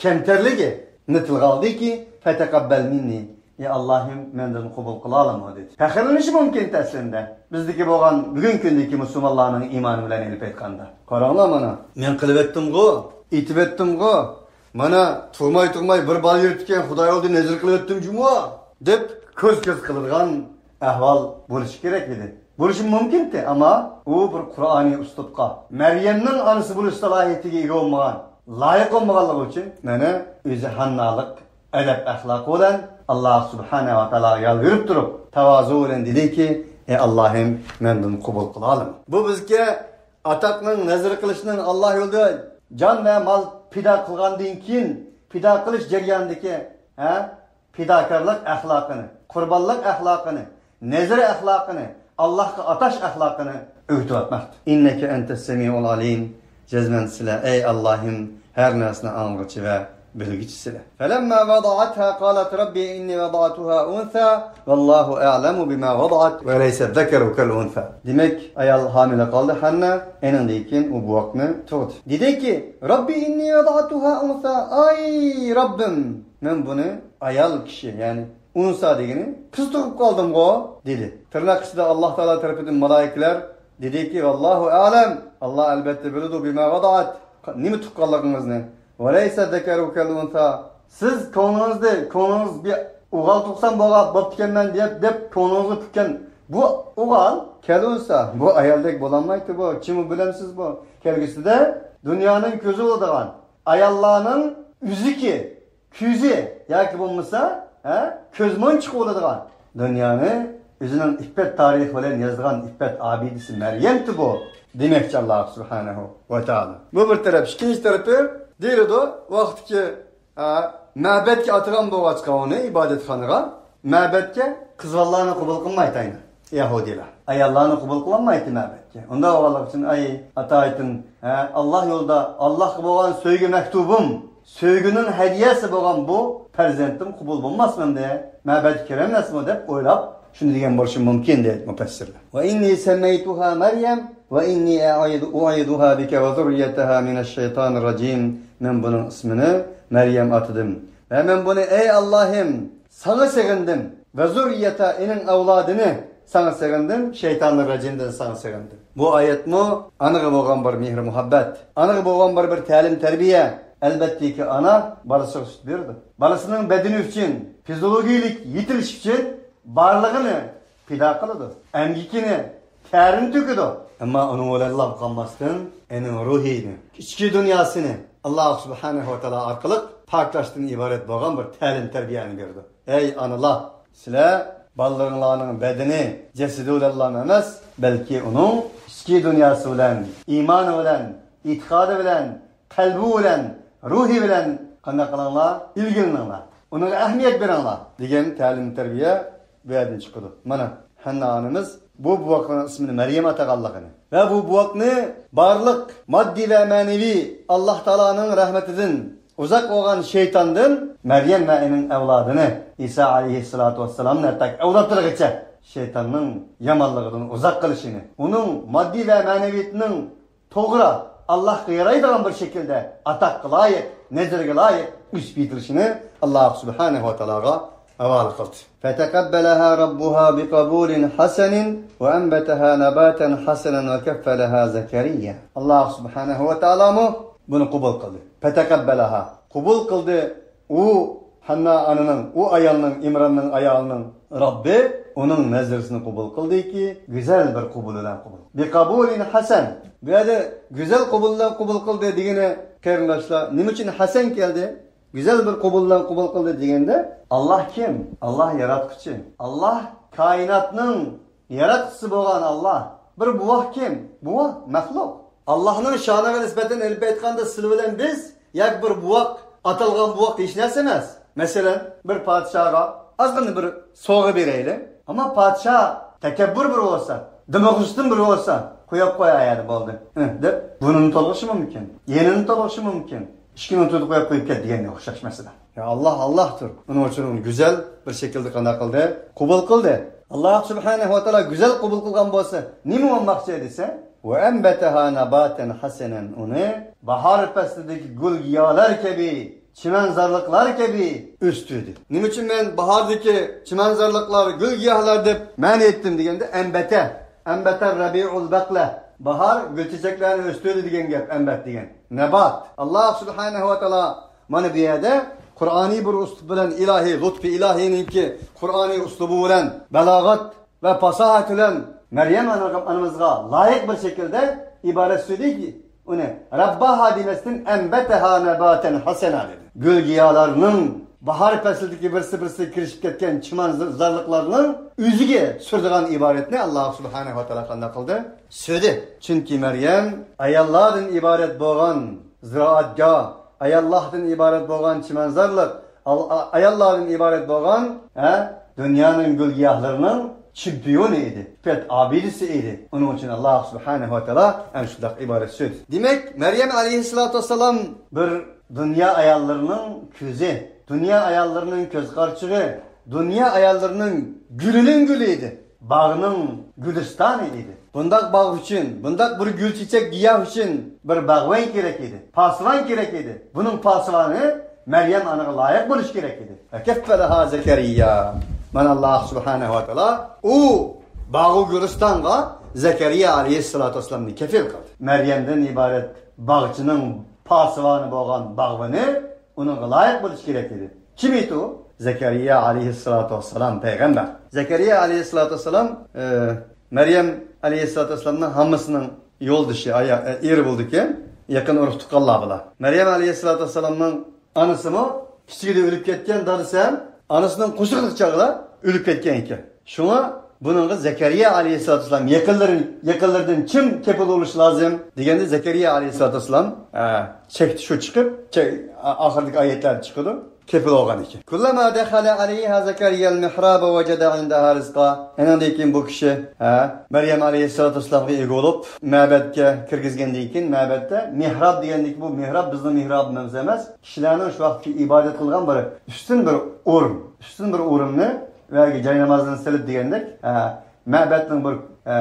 كەمتەرلىكىنى تىلغا ئالدىكى، فەتەقەببەل مىننى، ئى ئاللاھىم، مەندىن قوبۇل قىلالىما دېدى. پەخىرلىنىشى مۇمكىن ئەسلىدە بىزدىكى بولغان بۈگۈنكى كۈندىكى مۇسۇلمانلارنىڭ ئىمانى بىلەن ئېلىپ ئېيتقاندا. قاراڭلار مانا، مەن قىلىۋەتتىمغۇ، ئېيتىۋەتتىمغۇ، مانا، تۇرماي-تۇرماي بىر بالا يېرىپتىكەن، خۇدا يولىدا نەزىر قىلىۋەتتىمجۇمۇ دەپ كۆز-كۆز قىلىدىغان ئەھۋال بولۇشى كېرەك ئىدى. بولۇشى مۇمكىنتى، ئەمما ئۇ بىر قۇرئانىي ئۇسلۇبقا، مەريەمنىڭ ئانىسى بولۇش سالاھىيىتىگە ئىگە بولمىغان، لايىق بولمىغانلىقى ئۈچۈن، مانا، ئۆزى ھاننالىق ئەدەپ-ئەخلاقى بىلەن ئاللاھ سۇبھانەھۇ ۋە تائالاغا يالۋۇرۇپ تۇرۇپ، تاۋازۇ بىلەن دېدىكى، ئى ئاللاھىم، مەندىن قوبۇل قىلالىما. بۇ بىزگە ئاتاقنىڭ نەزىر قىلىشنىڭ ئاللاھ يولىدا جان ۋە مال پىدا قىلغاندىن كېيىن پىدا قىلىش جەريانىدىكى، ھە، پىداكارلىق ئەخلاقىنى، قۇربانلىق ئەخلاقىنى، نەزىر ئەخلاقىنى، ئاللاھقا ئاتاش ئەخلاقىنى ئۆگىتىۋاتماقتا. ئىننەكە ئەنتەس سەمىئۇل ئالىم، جەزمەن سىلە، ئەي ئاللاھىم، ھەر نەرسىنى ئاڭلىغۇچى ۋە بىلگۈچىسىلە. فلما وضعتها قالت رب إني وضعتها أنثى والله أعلم بما وضعت وليس الذكر كالأنثى. دېمەك، ئايال ھامىلە قالدى، ھەننە، ئېنىڭدىن كېيىن ئۇ بوۋاقنى تۇغدى. دېدىكى، رب إني وضعتها أنثى، ئاي رەببىم، مەن بۇنى ئايال كىشى، يەنى ئۇنسا دېگىنى قىز تۇغۇپ قالدىمغۇ، دېدى. تىرناق ئىچىدە ئاللاھ تائالا تەرىپىدىن مالايىكىلەر دېدىكى، ۋاللاھۇ ئەلەم، ئاللاھ ئەلبەتتە بىلىدۇ، بىما ۋەدەئەت، نېمە تۇغقانلىقىڭىزنى. ۋەلەيسە زەكەرۇ كەل ئۇنسا، سىز كۆڭلىڭىزدە، كۆڭلىڭىز بىر ئوغۇل تۇغسام بوغا-، بوپتىكەنمەن دەپ، دەپ كۆڭلىڭىزگە پۈككەن بۇ ئوغۇل كەل ئۇنسا، بۇ ئايالدەك بولالمايتتى بۇ، چىمۇ بىلەمسىز بۇ، كەلگۈسىدە دۇنيانىڭ كۆزى بولىدىغان، ئاياللارنىڭ ئۈزۈكى، كۆزى ياكى بولمىسا، ھە، كۆزمونچىقى بولىدىغان، دۇنيانى ئۆزىنىڭ ئىپپەت تارىخى بىلەن يازىدىغان ئىپپەت ئابىدىسى مەريەمتى بۇ، دېمەكچى ئاللاھ سۇبھانەھۇ ۋە تائالا. بۇ بىر تەرەپ. ئىككىنچى تەرىپى، دېيىلىدۇ، ۋاقتىكى، ھە، مەبەدكە ئاتىغان بولغاچقا ئۇنى ئىبادەتخانىغا، مەبەدكە قىز بالىلارنى قوبۇل قىلمايتتى يەھۇدىيلار. ئاياللارنى قوبۇل قىلالمايتتى مەبەدكە. ئۇنداق بولغانلىقى ئۈچۈن، ئاي ئاتايتىن، ھە، ئاللاھ يولىدا، ئاللاھقا بولغان سۆيگۈ مەكتۇبۇم، سۆيگۈنىڭ ھەدىيەسى بولغان بۇ پەرزەنتىم قوبۇل بولماسمىدى، مەبەدكە كىرەلمەسمۇ دەپ ئويلاپ، شۇنى دېگەن بولۇشى مۇمكىن، دەيدۇ مۇپەسسىرلەر. وإني سميتها مريم وإني أعيذ-، أعيذها بك وذريتها من الشيطان الرجيم. مەن بۇنىڭ ئىسمىنى مەريەم ئاتىدىم. ۋە مەن بۇنى، ئەي ئاللاھىم، ساڭا سېغىندىم. ۋە زۇررىيەتە، ئېنىڭ ئەۋلادىنى، ساڭا سېغىندىم، شەيتانىر راجىمدىن ساڭا سېغىندىم. بۇ ئايەتمۇ ئانىغا بولغان بىر مېھرى مۇھەببەت، ئانىغا بولغان بىر، بىر تەلىم تەربىيە. ئەلبەتتىكى، ئانا بالىسىغا سۈت بېرىدۇ. بالىسىنىڭ بەدىنى ئۈچۈن، فىزىولوگىيىلىك يېتىلىش ئۈچۈن بارلىقىنى پىدا قىلىدۇ. ئەمگىكىنى، تەرىنى تۆكىدۇ. ئەمما ئۇنىڭ بىلەنلا قالماستىن، ئۇنىڭ روھىنى، ئىچكى دۇنياسىنى ئاللا سۇبھانەھۇ ۋە تائالا ئارقىلىق پاكلاشتىن ئىبارەت بولغان بىر تەلىم تەربىيەنى بېرىدۇ. ئەي ئانىلار، سىلەر بالىلىرىڭلارنىڭ بەدىنى، جەسىتى بىلەنلا ئەمەس، بەلكى ئۇنىڭ ئىچكى دۇنياسى بىلەن، ئىمانى بىلەن، ئېتىقادى بىلەن، قەلبى بىلەن، روھى بىلەن قانداق قىلىڭلار؟ ئىلگىلىنىڭلار. ئۇنىڭغا ئەھمىيەت بېرىڭلار، دېگەن تەلىم تەربىيە بۇ يەردىن چىقىدۇ. مانا، ھەننا ئانىمىز بۇ بوۋاقنىڭ ئىسمىنى مەريەم ئاتىغانلىقىنى ۋە بۇ بوۋاقنى بارلىق ماددىي ۋە مەنىۋى ئاللا تائالانىڭ رەھمىتىدىن ئۇزاق بولغان شەيتاندىن مەريەم ۋە ئۇنىڭ ئەۋلادىنى، ئىسا ئەلەيھىسسالاتۇ ۋەسسالامنى ھەتتا ئەۋلادلىرىغىچە شەيتاننىڭ يامانلىقىدىن ئۇزاق قىلىشىنى، ئۇنىڭ ماددىي ۋە مەنىۋىيىتىنىڭ توغرا، ئاللاھقا يارايدىغان بىر شەكىلدە، ئاتاققا لايىق، نەزىرگە لايىق ئۆسۈپ يېتىلىشىنى ئاللاھ سۇبھانەھۇ ۋە تائالاغا ھاۋالە قىلدى. فتقبلها ربها بقبول حسن وأنبتها نباتا حسنا وكفلها زكريا. ئاللاھ سۇبھانەھۇ ۋە تائالامۇ بۇنى قوبۇل قىلدى. فتقبلها، قوبۇل قىلدى. ئۇ ھەننا ئانىنىڭ، ئۇ ئايالنىڭ، ئىمراننىڭ ئايالىنىڭ رەببى ئۇنىڭ نەزرىسىنى قوبۇل قىلدىكى، گۈزەل بىر قوبۇل بىلەن قوبۇل. بىقابۇلىن ھەسەن. بۇ يەردە گۈزەل قوبۇل بىلەن قوبۇل قىلدى دېگىنى، قېرىنداشلار، نېمە ئۈچۈن ھەسەن كەلدى؟ گۈزەل بىر قوبۇل بىلەن قوبۇل قىلدى دېگەندە، ئاللاھ كىم؟ ئاللاھ ياراتقۇچى. ئاللاھ كائىناتنىڭ ياراتقۇچىسى بولغان ئاللاھ. بىر بوۋاق كىم؟ بوۋاق مەخلۇق. ئاللاھنىڭ شانىغا نىسبەتەن ئېلىپ ئېيتقاندا، سىلى بىلەن بىز ياكى بىر بوۋاق، ئاتالغان بوۋاق ھېچ نەرسە ئەمەس. مەسىلەن، بىر پادىشاھقا ئازغىنە بىر سوۋغا بېرەيلى. ئەمما پادىشاھ تەكەببۇر بىر بولسا، دىمىغۇشتىن بىر بولسا، قويۇپ قوي ئايەردە بولدى، ھە، دەپ بۇرنىنى تولغىشى مۇمكىن، يېنىنى تولغىشى مۇمكىن، ئىشىكىنى تۈرتۈپ قويۇپ قويۇپ كەت دېگەنگە ئوخشاش مەسىلە. يا ئاللاھ ئاللاھتۇر. ئۇنىڭ ئۈچۈن ئۇنى گۈزەل بىر شەكىلدە قانداق قىلدى؟ قوبۇل قىلدى. ئاللاھ سۇبھانەھۇ ۋە تائالا گۈزەل قوبۇل قىلغان بولسا، نېمە بولماقچى دېسە، وأنبتها نباتا حسنا، ئۇنى باھار پەسلىدىكى گۈل گىياھلار كەبى، چىمەنزارلىقلار كەبى ئۆستۈردى. نېمە ئۈچۈن مەن باھاردىكى چىمەنزارلىقلار، گۈل گىياھلار دەپ مەنئى ئېيتتىم دېگەندە، ئەنبەتە، ئەنبەتە رەبىئۇل بەقلە، باھار گۈل چېچەكلەرنى ئۆستۈردى دېگەن گەپ، ئەنبەت دېگەن. نەبات. ئاللاھ سۇبھانەھۇ ۋە تائالا مانا بۇ يەردە قۇرئانىي بىر ئۇسلۇب بىلەن، ئىلاھىي، لۇتپى ئىلاھىينىڭكى قۇرئانىي ئۇسلۇبى بىلەن، بالاغەت ۋە پاساھەت بىلەن مەريەم ئانىمىزغا لايىق بىر شەكىلدە ئىبارەت سۆزلىدى. ئۇنى رەبباھا دېمەستىن، ئەنبەتەھا نەباتەن ھەسەنا دېدى. گۈل گىيالارنىڭ باھار پەسلىدىكى بىرسى بىرسىگە كىرىشىپ كەتكەن چىمەنزارلىقلارنىڭ ئۆزىگە سۈرىدىغان ئىبارەتنى ئاللاھ سۇبھانەھۇ ۋە تائالا قانداق قىلدى؟ سۆدى. چۈنكى مەريەم ئاياللاردىن ئىبارەت بولغان زىرائەتگاھ، ئاياللاردىن ئىبارەت بولغان چىمەنزارلىق، ئال-، ئا-، ئاياللاردىن ئىبارەت بولغان، ھە، دۇنيانىڭ گۈل-گىياھلىرىنىڭ چېمپىيونى ئىدى، ئىپپەت ئابىدىسى ئىدى. ئۇنىڭ ئۈچۈن ئاللاھ سۇبھانەھۇ ۋە تائالا ئەنە شۇنداق ئىبارەت سۆزلىدى. دېمەك، مەريەم ئەلەيھىسسالاتۇ ۋەسسالام بىر دۇنيا ئاياللىرىنىڭ كۆزى، دۇنيا ئاياللىرىنىڭ كۆز قارىچۇقى، دۇنيا ئاياللىرىنىڭ گۈلىنىڭ گۈلى ئىدى. باغنىڭ گۈلىستانى ئىدى. بۇنداق باغ ئۈچۈن، بۇنداق بىر گۈل چېچەك گىياھ ئۈچۈن بىر باغۋەن كېرەك ئىدى، پاسۋان كېرەك ئىدى. بۇنىڭ پاسۋانى مەريەم ئانىغا لايىق بولۇش كېرەك ئىدى. ۋە كەففەلەھا زەكەرىيا. مانا ئاللاھ سۇبھانەھۇ ۋە تائالا ئۇ باغۇ گۈلىستانغا زەكەرىيا ئەلەيھىسسالاتۇ ۋەسسالامنى كەپىل قىلدى. مەريەمدىن ئىبارەت باغچىنىڭ پاسۋانى بولغان باغۋىنى ئۇنىڭغا لايىق بولۇش كېرەك ئىدى. كىم ئىدى ئۇ؟ زەكەرىيا ئەلەيھىسسالاتۇ ۋەسسالام پەيغەمبەر. زەكەرىيا ئەلەيھىسسالاتۇ ۋەسسالام، ئە، مەريەم ئەلەيھىسسالاتۇ ۋەسسالامنىڭ ھاممىسىنىڭ يولدىشى، ئايا-، ئە، ئېرى بولىدىكەن، يېقىن ئۇرۇق تۇغقانلار بۇلار. مەريەم ئەلەيھىسسالاتۇ ۋەسسالامنىڭ ئانىسىمۇ كىچىكىدە ئۆلۈپ كەتكەن، دادىسى ھەم ئانىسىنىڭ قوشاقلىق چاغىدا ئۆلۈپ كەتكەن ئىكەن. شۇڭا بۇنىڭغا زەكەرىيا ئەلەيھىسسالاتۇ ۋەسسالام يېقىنلىرى، يېقىنلىرىدىن كىم كېپىل بولۇشى لازىم دېگەندە، زەكەرىيا ئەلەيھىسسالاتۇ ۋەسسالام، ئە، چەكتە شۇ چىقىپ، چەك-، ئا-، ئاخىرىدىكى ئايەتلەردە چىقىدۇ. كېپىل بولغان ئىكەن. كلما دخل عليها زكريا المحراب وجد عندها رزقا. ئېنىڭدىن كېيىن بۇ كىشى، ھە، مەريەم ئەلەيھىسسالاتۇ ۋەسسالامغا ئىگە بولۇپ، مەبەتكە كىرگۈزگەندىن كېيىن، مەبەتتە مېھراب دېگەندىكى بۇ مېھراب بىزنىڭ مېھرابىمىز ئەمەس، كىشىلەرنىڭ شۇ ۋاقىتتىكى ئىبادەت قىلغان بىر ئۈستۈن بىر ئورۇن، ئۈستۈن بىر ئورۇننى ۋە جاينامازنى سېلىپ دېگەندەك، ھە، مەبەتنىڭ بىر، ھە،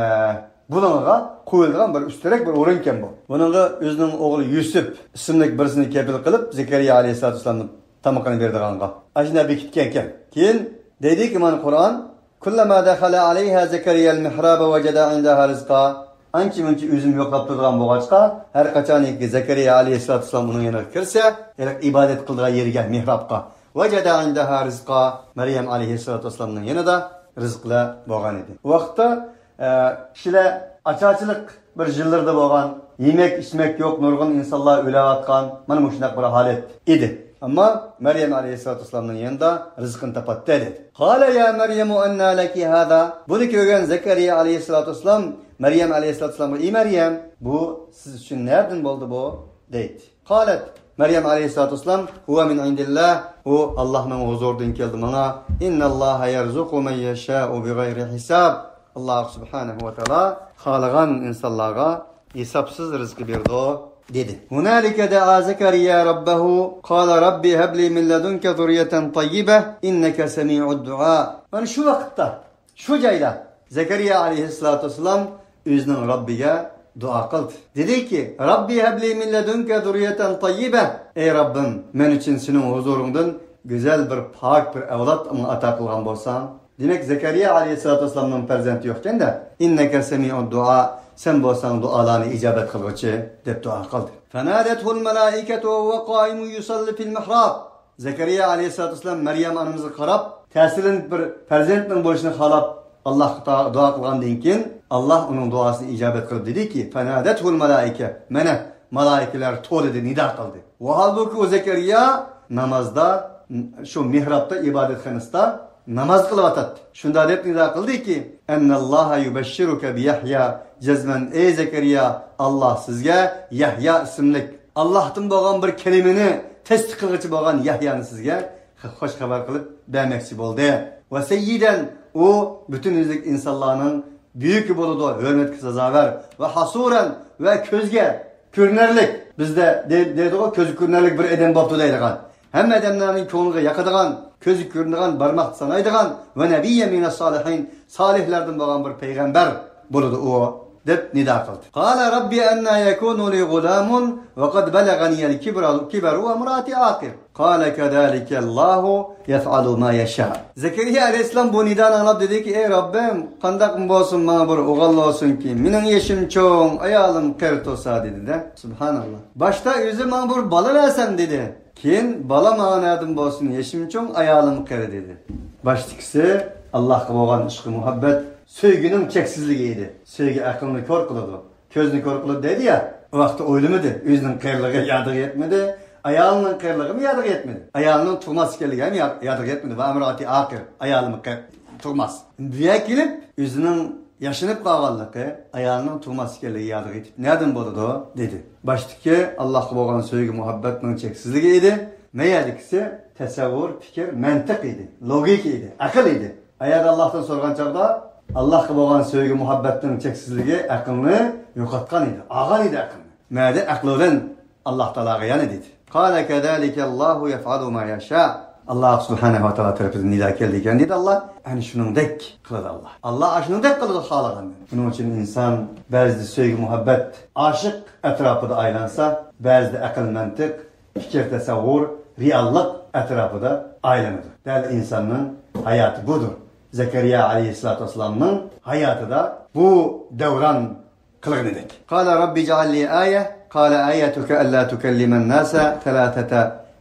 بۇلۇڭىغا قويۇلغان بىر ئۈستۈنرەك بىر ئورۇنكەن بۇ. بۇنىڭغا ئۆزىنىڭ ئوغلى يۈسۈپ ئىسىملىك بىرسىنى كېپىل قىلىپ، زەكەرىيا ئەلەيھىسسالاتۇ ۋەسسالامنى تامىقىنى بېرىدىغانغا. ئاشۇنداق بېكىتكەنكەن. كېيىن دەيدىكى، مانا قۇرئان، كلما دخل عليها زكريا المحراب وجد عندها رزقا. ئانچە-مۇنچە ئۈزۈم يوقلاپ تۇرىدىغان بولغاچقا، ھەر قاچانكى زەكەرىيا ئەلەيھىسسالاتۇ ۋەسسالام ئۇنىڭ يېنىغا كىرسە، ھېلىقى ئىبادەت قىلىدىغان يېرىگە، مېھرابقا، وجد عندها رزقا، مەريەم ئەلەيھىسسالاتۇ ۋەسسالامنىڭ يېنىدا رىزىقلار بولغان ئىدى. ئۇ ۋاقىتتا، ئە، كىشىلەر ئاچارچىلىق بىر يىللىرىدا بولغان، يېمەك-ئىچمەك يوق، نۇرغۇن ئىنسانلار ئۆلۈۋاتقان، مانا مۇشۇنداق بىر ھالەت ئىدى. ئەمما مەريەم ئەلەيھىسسالاتۇ ۋەسسالامنىڭ يېنىدا رىزقىنى تاپاتتى، دېدى. قال يا مريم أنى لك هذا؟ بۇنى كۆرگەن زەكەرىيا ئەلەيھىسسالاتۇ ۋەسسالام مەريەم ئەلەيھىسسالاتۇ ۋەسسالامغا، ئى مەريەم، بۇ سىز ئۈچۈن نەدىن بولدى بۇ؟ دەيتتى. قالت، مەريەم ئەلەيھىسسالاتۇ ۋەسسالام، هو من عند الله، ئۇ ئاللاھنىڭ ھۇزۇرىدىن كەلدى ماڭا. إن الله يرزق من يشاء بغير حساب. ئاللاھ سۇبھانەھۇ ۋە تائالا خالىغان ئىنسانلارغا ھېسابسىز رىزقى بېرىدۇ، دېدى. هنالك دعا زكريا ربه قال رب هب لي من لدنك ذرية طيبة إنك سميع الدعاء. مانا شۇ ۋاقىتتا، شۇ جايدا زەكەرىيا ئەلەيھىسسالاتۇ ۋەسسالام ئۆزىنىڭ رەببىگە دۇئا قىلدى. دېدىكى، رەببى ھەبلى مىن لەدۇنكە زۇررىيەتەن تەييىبە. ئەي رەببىم، مەن ئۈچۈن سېنىڭ ھۇزۇرۇڭدىن گۈزەل بىر پاك بىر ئەۋلاد ماڭا ئاتا قىلغان بولساڭ. دېمەك، زەكەرىيا ئەلەيھىسسالاتۇ ۋەسسالامنىڭ پەرزەنتى يوقكەن-دە. ئىننەكە سەمىئۇد دۇئا، سەن بولساڭ دۇئالارنى ئىجابەت قىلغۇچى، دەپ دۇئا قىلدى. فنادته الملائكة وهو قائم يصلي في المحراب. زەكەرىيا ئەلەيھىسسالاتۇ ۋەسسالام مەريەم ئانىمىزغا قاراپ، تەسىرلىنىپ بىر پەرزەنتنىڭ بولۇشىنى خالاپ، ئاللاھقا تا-، دۇئا قىلغاندىن كېيىن، ئاللاھ ئۇنىڭ دۇئاسىنى ئىجابەت قىلىپ دېدىكى، فنادته الملائكة، مانا، مالائىكىلەر تولىدى، نىدا قىلدى. ۋاھالبۇكى، ئۇ زەكەرىيا نامازدا، شۇ مېھرابتا، ئىبادەتخانىسىدا ناماز قىلىۋاتاتتى. شۇنداق دەپ نىدا قىلدىكى، ئەنناللاھە يۇبەششىرۇكە بىيەھيا، جەزمەن، ئەي زەكەرىيا، ئاللاھ سىزگە يەھيا ئىسىملىك، ئاللاھتىن بولغان بىر كەلىمىنى تەستىق قىلغۇچى بولغان يەھيانى سىزگە خوش خەۋەر قىلىپ بەرمەكچى بولدى. ۋە سەييىدەن، ئۇ پۈتۈن يۈزلۈك ئىنسانلارنىڭ بۈيۈكى بولىدۇ، ھۆرمەتكە سازاۋەر. ۋە ھەسۇرەن، ۋە كۆزگە كۆرۈنەرلىك، بىزدە دەي-، دەيدىغۇ، كۆزگە كۆرۈنەرلىك بىر ئادەم بوپتۇ دەيدىغان، ھەممە ئادەملەرنىڭ كۆڭلىگە ياقىدىغان، كۆزگە كۆرۈنىدىغان، بارماققا سانايدىغان، ۋە نەبىييە مىنەس سالىھىن، سالىھلاردىن بولغان بىر پەيغەمبەر بولىدۇ ئۇ، دەپ نىدا قىلدى. قال رب أنى يكون لي غلام وقد بلغني الكبر، الكبر وامرأتي عاقر. قال كذلك الله يفعل ما يشاء. زەكەرىيا ئەلەيھىسسالام بۇ نىدانى ئاڭلاپ دېدىكى، ئەي رەببىم، قانداقمۇ بولسۇن، ماڭا بىر ئوغۇل بولسۇنكى، مېنىڭ يېشىم چوڭ، ئايالىم قېرى تۇرسا، دېدى-دە. سۇبھاناللاھ. باشتا ئۆزى ماڭا بىر بالا بەرسەڭ دېدى. كېيىن بالا ماڭا نەدىن بولسۇن، يېشىم چوڭ، ئايالىم قېرى دېدى. باشتىكىسى ئاللاھقا بولغان ئىشقى مۇھەببەت، سۆيگۈنىڭ چەكسىزلىكى ئىدى. سۆيگۈ ئەقىلنى كور قىلىدۇ. كۆزنى كور قىلىدۇ دەيدۇ يا. ئۇ ۋاقىتتا ئويلىمىدى. ئۆزىنىڭ قېرىلىقى يادىغا يەتمىدى. ئايالىنىڭ قېرىلىقىمۇ يادىغا يەتمىدى. ئايالىنىڭ تۇغماس ئىكەنلىكى ھەم يا-، يادىغا يەتمىدى. ۋە ئەمراتى ئاقىر. ئايالىم قېر-، تۇغماس. بۇ يەرگە كېلىپ ئۆزىنىڭ ياشىنىپ قالغانلىقى، ئايالىنىڭ تۇغماس ئىكەنلىكى يادىغا يېتىپ، نەدىن بولىدۇ؟ دېدى. باشتىكى ئاللاھقا بولغان سۆيگۈ مۇھەببەتنىڭ چەكسىزلىكى ئىدى. مەيەردىكىسى تەسەۋۋۇر، پىكىر، مەنتىق ئىدى. لوگىكا ئىدى. ئەقىل ئىدى. ئەگەر ئاللاھتىن سورىغان چاغدا، ئاللاھقا بولغان سۆيگۈ مۇھەببەتنىڭ چەكسىزلىكى ئەقىلنى يوقاتقان ئىدى، ئالغان ئىدى ئەقىلنى. مەدە ئەقلى بىلەن ئاللاھ تائالاغا يەنە دېدى. قال كذلك الله يفعل ما يشاء. ئاللاھ سۇبھانەھۇ ۋە تائالا تەرىپىدىن نىدا كەلدى ئىكەن، دېدى ئاللاھ. ئەنە شۇنىڭدەك قىلىدۇ ئاللاھ. ئاللاھ ئاشۇنىڭدەك قىلىدۇ خالىغاننى. شۇنىڭ ئۈچۈن ئىنسان بەزىدە سۆيگۈ مۇھەببەت، ئاشىق ئەتراپىدا ئايلانسا، بەزىدە ئەقىل مەنتىق، پىكىر تەسەۋۋۇر، رېئاللىق ئەتراپىدا ئايلىنىدۇ. دەل ئىنساننىڭ ھاياتى بۇدۇر. زەكەرىيا ئەلەيھىسسالاتۇ ۋەسسالامنىڭ ھاياتىدا بۇ دەۋران قىلغىنىدەك. قال رب اجعل لي آية قال آيتك ألا تكلم الناس ثلاثة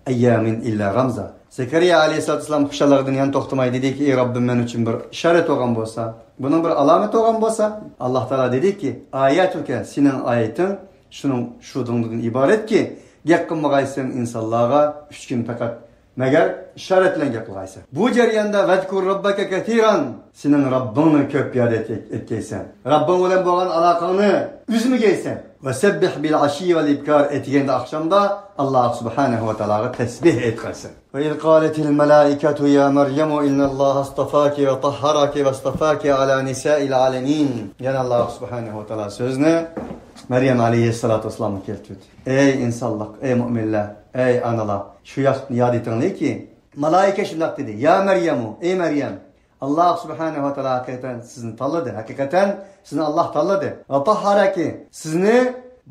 أيام إلا رمزا. زەكەرىيا ئەلەيھىسسالاتۇ ۋەسسالام خۇشاللىقىدىن يەنە توختىماي دېدىكى، ئى رەببىم، مەن ئۈچۈن بىر ئىشارەت بولغان بولسا، بۇنىڭ بىر ئالامىتى بولغان بولسا. ئاللاھ تائالا دېدىكى، ئايەتۇكە، سېنىڭ ئايىتىڭ شۇنىڭ، شۇنىڭدىن ئىبارەتكى، گەپ قىلمىغايسەن ئىنسانلارغا ئۈچ كۈن پەقەت، مەگەر ئىشارەت بىلەن گەپ قىلغايسەن. بۇ جەرياندا ۋەزكۇر رەببەكە كەسىرەن، سېنىڭ رەببىڭنى كۆپ ياد ئەت-، ئەتكەيسەن. رەببىڭ بىلەن بولغان ئالاقەڭنى ئۈزمىگەيسەن. ۋەسەببىھ بىل ئەشىيي ۋەل ئىبكار، ئەتىگەندە ئاخشامدا ئاللاھ سۇبھانەھۇ ۋە تائالاغا تەسبىھ ئېيتقايسەن. وإذ قالت الملائكة يا مريم إن الله اصطفاك وطهرك واصطفاك على نساء العالمين. يەنە ئاللاھ سۇبھانەھۇ ۋە تائالا سۆزنى مەريەم ئەلەيھىسسالاتۇ ۋەسسالامغا كەلتۈردى. ئەي ئىنسانلىق، ئەي مۆمىنلەر، ئەي ئانىلار، شۇ ۋاقىتنى ياد ئېتىڭلاركى، مالائىكە شۇنداق دېدى، يا مەريەمۇ، ئەي مەريەم، ئاللاھ سۇبھانەھۇ ۋە تائالا ھەقىقەتەن سىزنى تاللىدى، ھەقىقەتەن سىزنى ئاللاھ تاللىدى. ۋە تاھھارەكى، سىزنى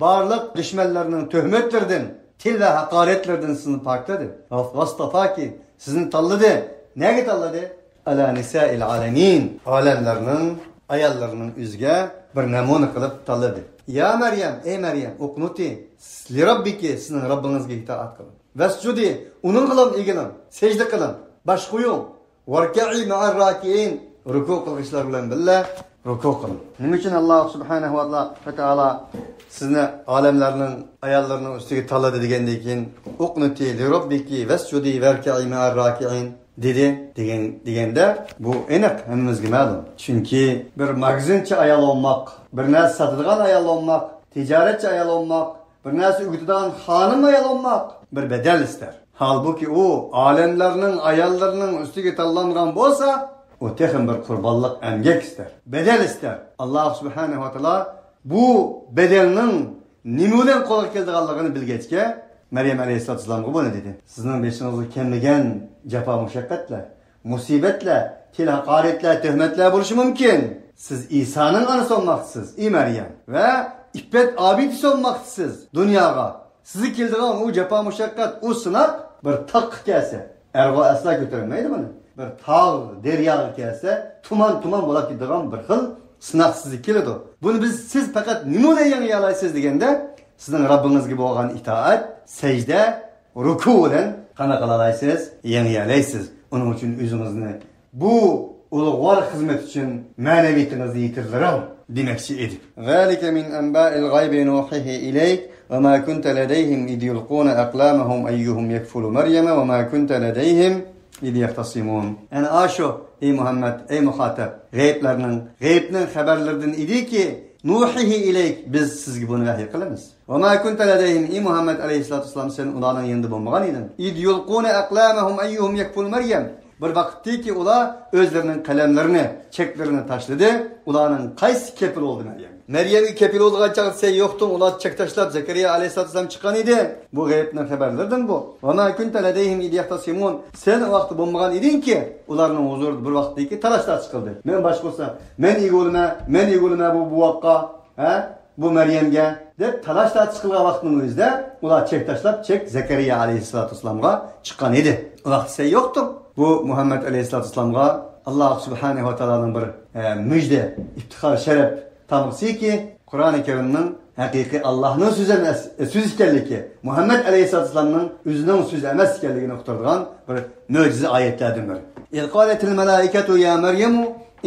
بارلىق دۈشمەنلەرنىڭ تۆھمەتلىرىدىن، تىل ۋە ھاقارەتلىرىدىن سىزنى پاكلىدى. ۋە، ۋەستافاكى، سىزنى تاللىدى. نەگە تاللىدى؟ ئالا نىسائىل ئالەمىن، ئالەملەرنىڭ ئاياللىرىنىڭ ئۆزىگە بىر نەمۇنە قىلىپ تاللىدى. يا مەريەم، ئەي مەريەم، ئۇقنۇتى لىراببىكى، سىزنىڭ رەببىڭىزگە ئىتائەت قىلىڭ. ۋەسجۇدى، ئۇنىڭغىلا ئېگىلىڭ، سەجدە قىلىڭ، باش قويۇڭ. ۋاركەئى مەئەر راكىئىن، رۇكۇ قىلغۇچىلار بىلەن بىللە رۇكۇ قىلىڭ. نېمە ئۈچۈن ئاللاھ سۇبھانەھۇ ۋە تائالا سىزنى ئالەملەرنىڭ ئاياللىرىنىڭ ئۈستىگە تاللىدى دېگەندىن كېيىن، ئۇقنۇتى لىراببىكى ۋەسجۇدى ۋاركەئى مەئەر راكىئىن دېدى دېگەن، دېگەندە، بۇ ئېنىق، ھەممىمىزگە مەلۇم. چۈنكى بىر ماگىزىنچى ئايال بولماق، بىر نەرسە ساتىدىغان ئايال بولماق، تىجارەتچى ئايال بولماق، بىر نەرسە ئۆگىتىدىغان خانىم ئايال بولماق بىر بەدەل ئىستەر. ھالبۇكى، ئۇ ئالەملەرنىڭ ئاياللىرىنىڭ ئۈستىگە تاللانغان بولسا، ئۇ تېخىمۇ بىر قۇربانلىق ئەمگەك ئىستەر، بەدەل ئىستەر. ئاللاھ سۇبھانەھۇ ۋە تائالا بۇ بەدەلنىڭ نېمە بىلەن قولغا كېلىدىغانلىقىنى بىلگەچكە، مەريەم ئەلەيھىسسالاتۇ ۋەسسالامغا بۇنى دېدى: سىزنىڭ بېشىڭىزغا كەلمىگەن جاپا مۇشەققەتلەر، مۇسىبەتلەر، تىل ھاقارەتلەر، تۆھمەتلەر بولۇشى مۇمكىن. سىز ئىسانىڭ ئانىسى بولماقچىسىز، ئى مەريەم، ۋە ئىپپەت ئابىدىسى بولماقچىسىز دۇنياغا. سىزگە كېلىدىغان ئۇ جاپا مۇشەققەت، ئۇ سىناق بىر تاغقا كەلسە، ئەرغۇ ئەسلا كۆتۈرەلمەيدۇ بۇنى. بىر تاغ، دەرياغا كەلسە، تۇمان، تۇمان بولاپ كېتىدىغان بىر خىل سىناق سىزگە كېلىدۇ. بۇنى بىز، سىز پەقەت نېمە بىلەن يېڭىيالايسىز دېگەندە، سىزنىڭ رەببىڭىزگە بولغان ئىتائەت، سەجدە، رۇكۇ بىلەن قانداق قىلالايسىز؟ يېڭىيەلەيسىز. ئۇنىڭ ئۈچۈن ئۆزىڭىزنى بۇ ئۇلۇغۋار خىزمەت ئۈچۈن مەنىۋىيىتىڭىزنى يېتىلدۈرۈڭ دېمەكچى ئىدى. ذلك من أنباء الغيب نوحيه إليك وما كنت لديهم إذ يلقون أقلامهم أيهم يكفل مريم وما كنت لديهم إذ يختصمون. ئەنە ئاشۇ، ئەي مۇھەممەد، ئەي مۇخاتەپ، غەيىبلەرنىڭ، غەيىبنىڭ خەۋەرلىرىدىن ئىدىكى، نوحيه إليك، بىز سىزگە بۇنى ۋەھىي قىلىمىز. وما كنت لديهم، ئى مۇھەممەد ئەلەيھىسسالاتۇ ۋەسسالام، سەن ئۇلارنىڭ يېنىدا بولمىغان ئىدىڭ. إذ يلقون أقلامهم أيهم يكفل مريم. بىر ۋاقىتتىكى ئۇلار ئۆزلىرىنىڭ قەلەملىرىنى، چەكلىرىنى تاشلىدى. ئۇلارنىڭ قايسىسى كەپىل بولدى مەريەمگە؟ مەريەمگە كەپىل بولىدىغان چاغدا سەن يوقتۇڭ، ئۇلار چەك تاشلاپ زەكەرىيا ئەلەيھىسسالام چىققان ئىدى. بۇ غەيىبنىڭ خەۋەرلىرىدىن بۇ. وما كنت لديهم إذ يختصمون. سەن ئۇ ۋاقىتتا بولمىغان ئىدىڭكى، ئۇلارنىڭ ھۇزۇرىدا بىر ۋاقىتتىكى تالاش-تارتىش قىلدى. مەن باشقۇرسام، مەن ئىگە بولىمەن، مەن ئىگە بولىمەن بۇ بوۋاققا، ھە؟ بۇ مەريەمگە دەپ تالاش-تارتىش قىلغان ۋاقىتنىڭ ئۆزىدە ئۇلار چەك تاشلاپ، چەك زەكەرىيا ئەلەيھىسسالاتۇ ۋەسسالامغا چىققان ئىدى. ئۇ ۋاقىتتا سەن يوقتۇڭ. بۇ مۇھەممەد ئەلەيھىسسالاتۇ ۋەسسالامغا ئاللاھ سۇبھانەھۇ ۋە تائالانىڭ بىر، ئە، مۈجدە، ئىپتىخار، شەرەپ تامغىسىكى، قۇرئانى كەرىمنىڭ ھەقىقىي ئاللاھنىڭ سۆزى ئەمەس، سۆزى ئىكەنلىكى، مۇھەممەد ئەلەيھىسسالاتۇ ۋەسسالامنىڭ ئۆزىنىڭ سۆزى ئەمەس ئىكەنلىكىنى ئۇقتۇرىدىغان بىر مۆجىزە ئايەتلەردىن بىرى. إذ قالت الملائكة يا مريم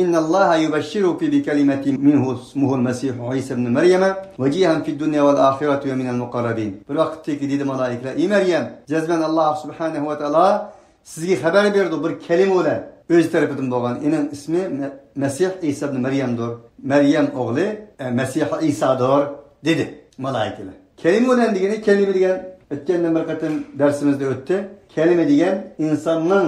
إن الله يبشرك بكلمة منه اسمه المسيح عيسى ابن مريم وجيها في الدنيا والآخرة ومن المقربين. بىر ۋاقىتتىكى دېدى مالائىكىلەر: ئى مەريەم، جەزمەن ئاللاھ سۇبھانەھۇ ۋە تائالا سىزگە خەۋەر بېرىدۇ، بىر كەلىمە بىلەن، ئۆزى تەرىپىدىن بولغان، ئېنىڭ ئىسمى مە-، مەسىھ ئىسا ئىبن مەريەمدۇر، مەريەم ئوغلى، ئە، مەسىھى ئىسادۇر، دېدى مالائىكىلەر. كەلىمە بىلەن دېگىنى، كەلىمە دېگەن ئۆتكەندىن بىر قېتىم دەرسىمىزدە ئۆتتى. كەلىمە دېگەن ئىنساننىڭ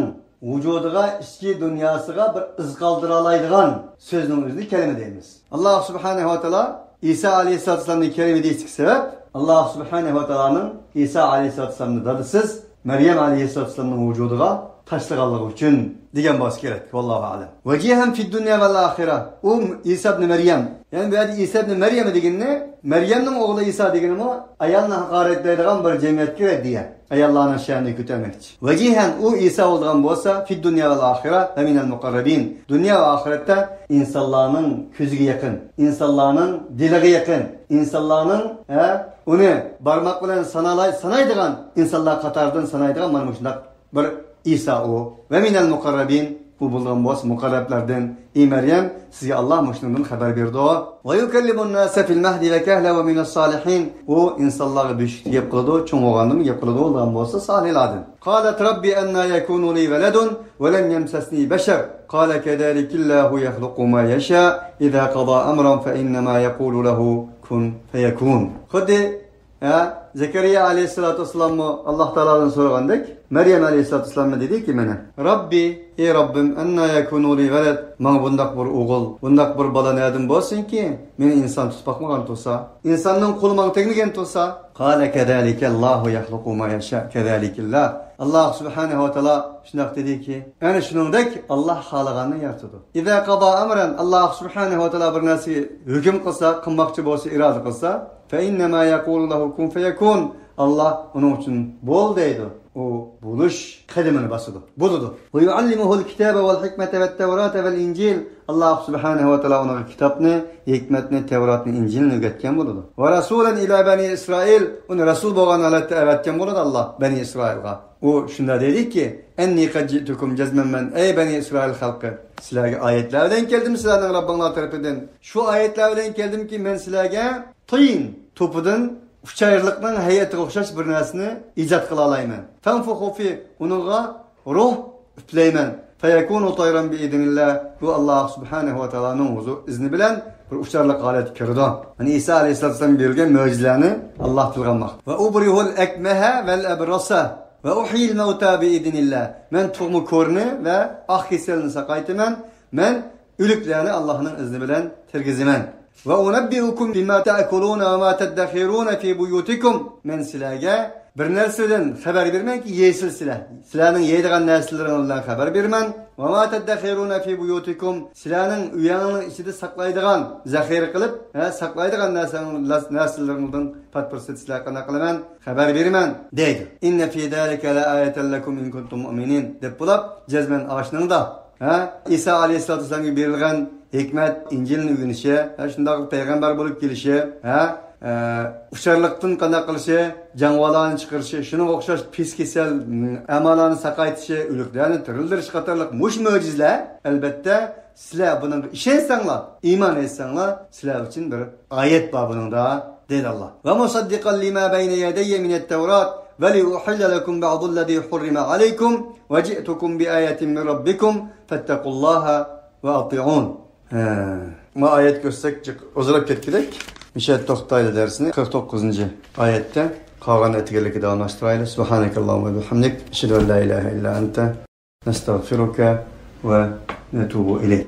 ۋۇجۇدىغا، ئىچكى دۇنياسىغا بىر ئىز قالدۇرالايدىغان سۆزنىڭ ئۆزىنى كەلىمە دەيمىز. ئاللاھ سۇبھانەھۇ ۋە تائالا ئىسا ئەلەيھىسسالاتۇ ۋەسسالامنى كەلىمە دېيىشلىك سەۋەب، ئاللاھ سۇبھانەھۇ ۋە تائالانىڭ ئىسا ئەلەيھىسسالاتۇ ۋەسسالامنى دادىسىز مەريەم ئەلەيھىسسالامنىڭ ۋۇجۇدىغا تاشلىغانلىقى ئۈچۈن دېگەن بولسا كېرەك. ۋاللاھۇ ئەلەم. ۋەجىھەن فىد دۇنيا ۋەل ئاخىرە. ئۇ ئىسا ئىبنى مەريەم. يەنى بۇ يەردە ئىسا ئىبنى مەريەم دېگىنىنى، مەريەمنىڭ ئوغلى ئىسا دېگىنىمۇ ئايالنى ھاقارەتلەيدىغان بىر جەمئىيەتكە رەددىيە. ئاياللارنىڭ شەنىنى كۆتەرمەكچى. ۋەجىھەن، ئۇ ئىسا بولىدىغان بولسا، فىد دۇنيا ۋەل ئاخىرە ۋە مىنەل مۇقەررەبىن. دۇنيا ۋە ئاخىرەتتە ئىنسانلارنىڭ كۆزىگە يېقىن، ئىنسانلارنىڭ دىلىغا يېقىن، ئىنسانلارنىڭ، ھە، ئۇنى بارماق بىلەن سانالاي-، سانايدىغان، ئىنسانلار قاتارىدىن سانايدىغان مانا مۇشۇنداق بىر ئىسا ئۇ. ۋە مىنەل مۇقەررەبىن، ئۇ بولغان بولسا مۇقەررەبلەردىن. ئى مەريەم، سىزگە ئاللاھ مۇشۇنىڭدىن خەۋەر بېرىدۇ. ۋە يۇكەللىمۇن ناسە فىل مەھدى ۋە كەھلە ۋە مىنەس سالىھىن. ئۇ ئىنسانلارغا بۆشۈكتە گەپ قىلىدۇ، چوڭ بولغاندىمۇ گەپ قىلىدۇ، بولغان بولسا سالىھلاردىن. قالەت رەببى ئەننا يەكۇنۇ لى ۋەلەدۇن ۋە لەم يەمسەسنى بەشەر. قالە كەزالىكەللاھۇ يەخلۇقۇ ما يەشا. ئىزا قازا ئەمرەن فەئىننەما يەقۇلۇ لەھۇ كۇن فەيەكۇن. خۇددى ھە، زەكەرىيا ئەلەيھىسسالاتۇ ۋەسسالاممۇ ئاللاھ تائالادىن سورىغاندەك، مەريەم ئەلەيھىسسالاتۇ ۋەسسالاممۇ دېدىكى مانا، رەببى، ئى رەببىم، ئەننا يەكۇنۇ لى ۋەلەد، ماڭا بۇنداق بىر ئوغۇل، بۇنداق بىر بالا نەدىن بولسۇنكى، مېنى ئىنسان تۇتۇپ باقمىغان تۇرسا، ئىنساننىڭ قولى ماڭا تەگمىگەن تۇرسا. قالە كەزالىكەللاھۇ يەخلۇقۇ ما يەشا، كەزالىكەللاھ. ئاللاھ سۇبھانەھۇ ۋە تائالا شۇنداق دېدىكى، ئەنە شۇنىڭدەك ئاللاھ خالىغاننى يارىتىدۇ. ئىزا قازا ئەمرەن، ئاللاھ سۇبھانەھۇ ۋە تائالا بىر نەرسىگە ھۆكۈم قىلسا، قىلماقچى بولسا، ئىرادە قىلسا، فەئىننەما يەقۇلۇ لەھۇ كۇن فەيەكۇن. ئاللاھ ئۇنىڭ ئۈچۈن بول دەيدۇ. ئۇ بولۇش قەدىمىنى باسىدۇ، بولىدۇ. ويعلمه الكتاب والحكمة والتوراة والإنجيل. ئاللاھ سۇبھانەھۇ ۋە تائالا ئۇنىڭغا كىتابنى، ھېكمەتنى، تەۋراتنى، ئىنجىلنى ئۆگەتكەن بولىدۇ. ورسولا إلى بني إسرائيل. ئۇنى رەسۇل بولغان ھالەتتە ئەۋەتكەن بولىدۇ ئاللاھ بەنى ئىسرائىلغا. ئۇ شۇنداق دەيدىكى، أني قد جئتكم، جەزمەن مەن، ئەي بەنى ئىسرائىل خەلقى، سىلەرگە ئايەتلەر بىلەن كەلدىم سىلەرنىڭ رەببىڭلار تەرىپىدىن. شۇ ئايەتلەر بىلەن كەلدىمكى، مەن سىلەرگە تىن توپىدىن ئۇچارلىقنىڭ ھەيئىتىگە ئوخشاش بىر نەرسىنى ئىجاد قىلالايمەن. تنفخ فيه، ئۇنىڭغا روھ ئۈپلەيمەن. فيكون طيرا بإذن الله، بۇ ئاللاھ سۇبھانەھۇ ۋە تائالانىڭ ھۇزۇر ئىزنى بىلەن بىر ئۇچارلىق ھالەتكە كىرىدۇ. يەنى ئىسا ئەلەيھىسسالام بېرىلگەن مۆجىزىلەرنى ئاللاھ تىلغا ئالماقتا. وأبرئ الأكمه والأبرص وأحيي الموتى بإذن الله. مەن تۇغما كورنى ۋە ئاق كېسەلنى ساقايتىمەن. مەن ئۆلۈكلەرنى ئاللاھنىڭ ئىزنى بىلەن تىرگۈزىمەن. وأنبئكم بما تأكلون وما تدخرون في بيوتكم. مەن سىلەرگە بىر نەرسىدىن خەۋەر بېرىمەنكى، يەيسىز سىلەر. سىلەرنىڭ يەيدىغان نەرسىلىرىڭىز بىلەن خەۋەر بېرىمەن. وما تدخرون في بيوتكم. سىلەرنىڭ ئۆيۈڭنىڭ ئىچىدە ساقلايدىغان، زەخىرە قىلىپ، ھە، ساقلايدىغان نەرسەڭ-، نەرسىلىرىڭدىن پات پۇرسەت سىلەرگە قانداق قىلىمەن؟ خەۋەر بېرىمەن، دەيدۇ. إن في ذلك لآية لكم إن كنتم مؤمنين، دەپ بولۇپ، جەزمەن ئاشۇنىڭدا، ھە، ئىسا ئەلەيھىسسالاتۇ ۋەسسالامغا بېرىلگەن ھېكمەت، ئىنجىلنى ئۆگىنىشى، ھە، شۇنداق پەيغەمبەر بولۇپ كېلىشى، ھە، ئە، ئۇچارلىقتىن قانداق قىلىشى، جاڭۋالارنى چىقىرىشى، شۇنىڭغا ئوخشاش پىس كېسەل، م، ئەمالارنى ساقايتىشى، ئۆلۈكلەرنى تىرىلدۈرۈش قاتارلىق مۇشۇ مۆجىزىلەر، ئەلبەتتە، سىلەر بۇنىڭغا ئىشەنسەڭلار، ئىمان ئېيتساڭلار، سىلەر ئۈچۈن بىر ئايەت بار بۇنىڭدا، دەيدۇ ئاللاھ. ومصدقا لما بين يدي من التوراة ولأحل لكم بعض الذي حرم عليكم وجئتكم بآية من ربكم فاتقوا الله وأطيعون. ھە، ما ئايەت كۆرسەك جىق ئۇزىراپ كەتكۈدەك. مۇشۇ يەردە توختايلى دەرسنى. قىرىق توققۇزىنچى ئايەتتە قالغان ئەتىگەنلىككە داۋاملاشتۇرايلى. سبحانك اللهم وبحمدك، أشهد أن لا إله إلا أنت، نستغفرك ونتوب إليك.